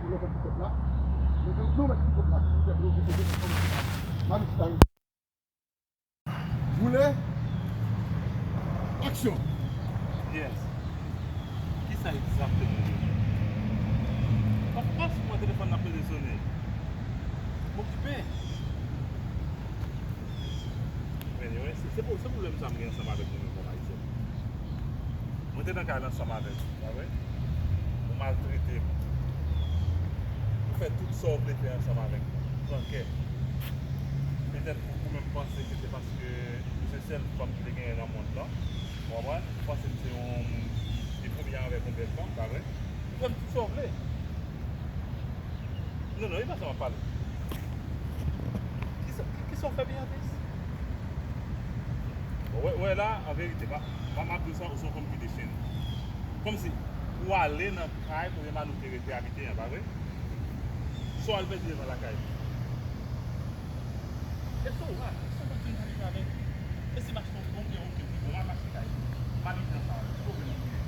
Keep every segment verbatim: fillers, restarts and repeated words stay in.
Pou lòt pèp la. Nou, nou mèt pou pèp la, pou pèp la, pou pèp la, pou pèp la. Boule. Aksyon. Yes. Kisa egzakteman w vle? Of course, mwen telefòn nan ap rele sone. M okipe. Anyway, se, se pou, se pwoblèm sa m gen ansanm avèk nou menm kòm Ayisyen. Mwen te nan kay la ansanm avèk ou, pa vre? Ou maltrete m. Ou fè tout sa w vle fè ansanm avèk mwen. Pran kè. Petèt ou, ou menm panse ke se paske ou se sèl fanm ki te genyen nan mond lan. Ou konprann? Ou panse m se yon moun ki te konbyen avèk yon bèl fanm, pa vre? Ou fè m tout sa w vle. Non, non, e pa sa m ap pale. Kisa, ki, kisa w fè Beatrice? Wè, wè la, an verite, pa, pa m ap di w sa, ou se yon fanm ki dechen. Kòmsi, ou ale nan kay kote Manou te rete abite an, pa vre? Sa w al pèdi devan lakay li? E sa w rale, e sa w kontinye rale? E si m achte yon, yon, yon, yon pi bon, m al mache kay li. M abite ansanm avè l. Ki pwoblèm ki gen?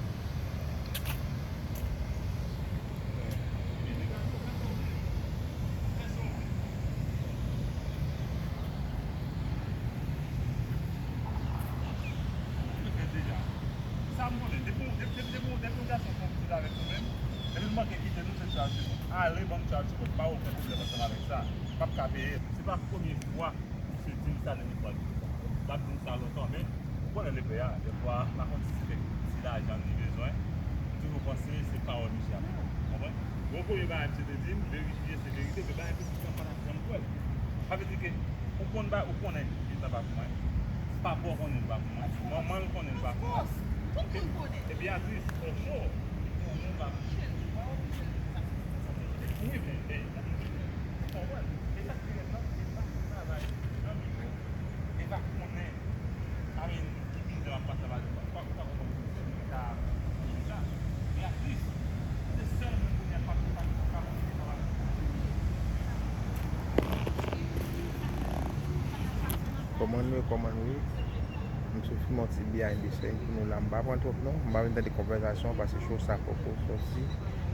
Sa m konnen, depi, depi, depi, depi, depi yon gason fè yon pitit avèk nou menm, epi nou manke kite nou, se child support. Ale, ban m child support, m pa okenn pwoblèm ansanm avèk sa. M p ap ka peye. Se pa premye fwa misye di m sa, nan yon fwa l di m sa. M ap di m sa lontan, men ou konnen lepè a, dèfwa, m pa konn si se kèk ti lajan li bezwen, m toujou panse se pawòl misye ap fè. Ou konprann? Bon, premye bagay misye te di m, verifye se verite, men bagay pitit lan pa t ap janm kwè l. Sa vle di ke ou konn ba, ou konnen pitit lan pa pou mwen. Papa w konnen l pa pou mwen. Manman l konnen l pa pou mwen. Tout moun konnen. E Beatrice, for sure, li konnen l pa pou mwen. Wi, men, e, ou konprann? E sa k pi rèd lan, e pa travay nan biwo. E pa konnen, I mean, ki bizè w ap pase avèk li. Ou pa, ou pa konprann ki sèl moun ki ka di sa. Beatrice, se sèl moun kounye a k pa, pa, pa, pa konn ki travay. Kòman nou ye, kòman nou ye? M sot fime yon ti behind the scene pou nou la. M pa pran twòp non. M pa vin tande konvèsasyon an paske show sa poko sòti.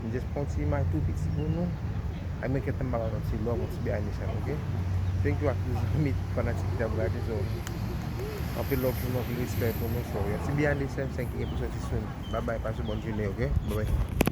M just pran yon ti imaj tou piti pou nou. Ak men kèt m pa ba nou ti love, yon ti behind the scene, ok? Thank you ak tout zanmi fanatik ki t ap gade, so, anpil love pou nou, anpil respè pou nou, so, yon ti behind the scene, sa ki gen pou sòti soon. Bye bye, pase bòn jounen, ok? Bye bye.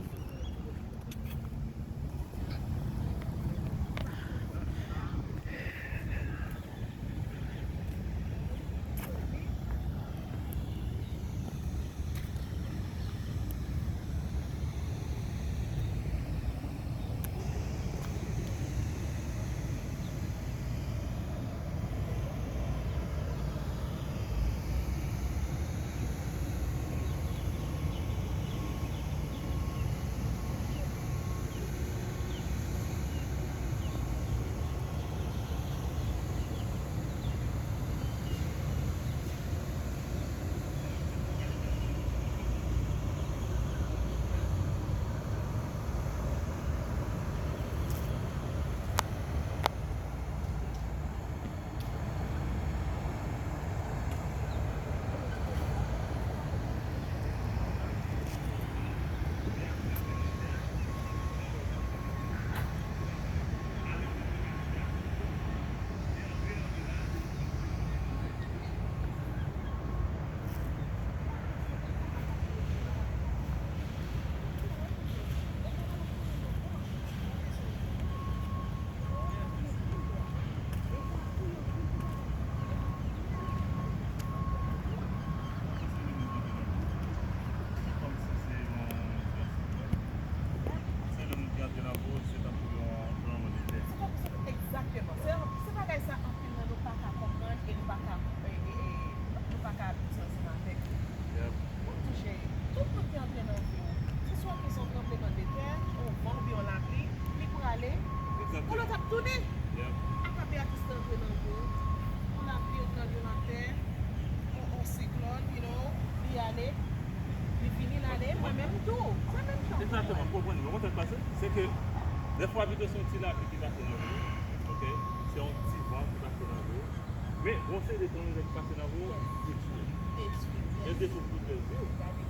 Egzakteman. Se, se bagay sa, anpil nan nou pa ka konprann e nou pa ka, e, e, e, nou pa ka abitye ansanm avèk li. Yep. Bon, touche, tout moun ki antre nan vi w, se swa kesyon tranblemanntè, yon van oubyen yon lapli, li prale. Egzakteman. Yon lòt ap tounen. Yep. Apa Beatrice te antre nan vi w, yon lapli, yon tranblemanntè, yon, yon siklòn, you know, li ale, li vini, l ale, mwen menm tou. Se menm jan. Egzakteman, konprann, ou konprann sa k pase? Se ke, dèfwa, pito se yon ti lapli ki pase nan vi w, ok? Se yon ti van ki pase nan vi w. Men, gon seri de tranblemanntè ki pase nan vi w, detwi. Detwi. Yo detwi tout bèl vi w.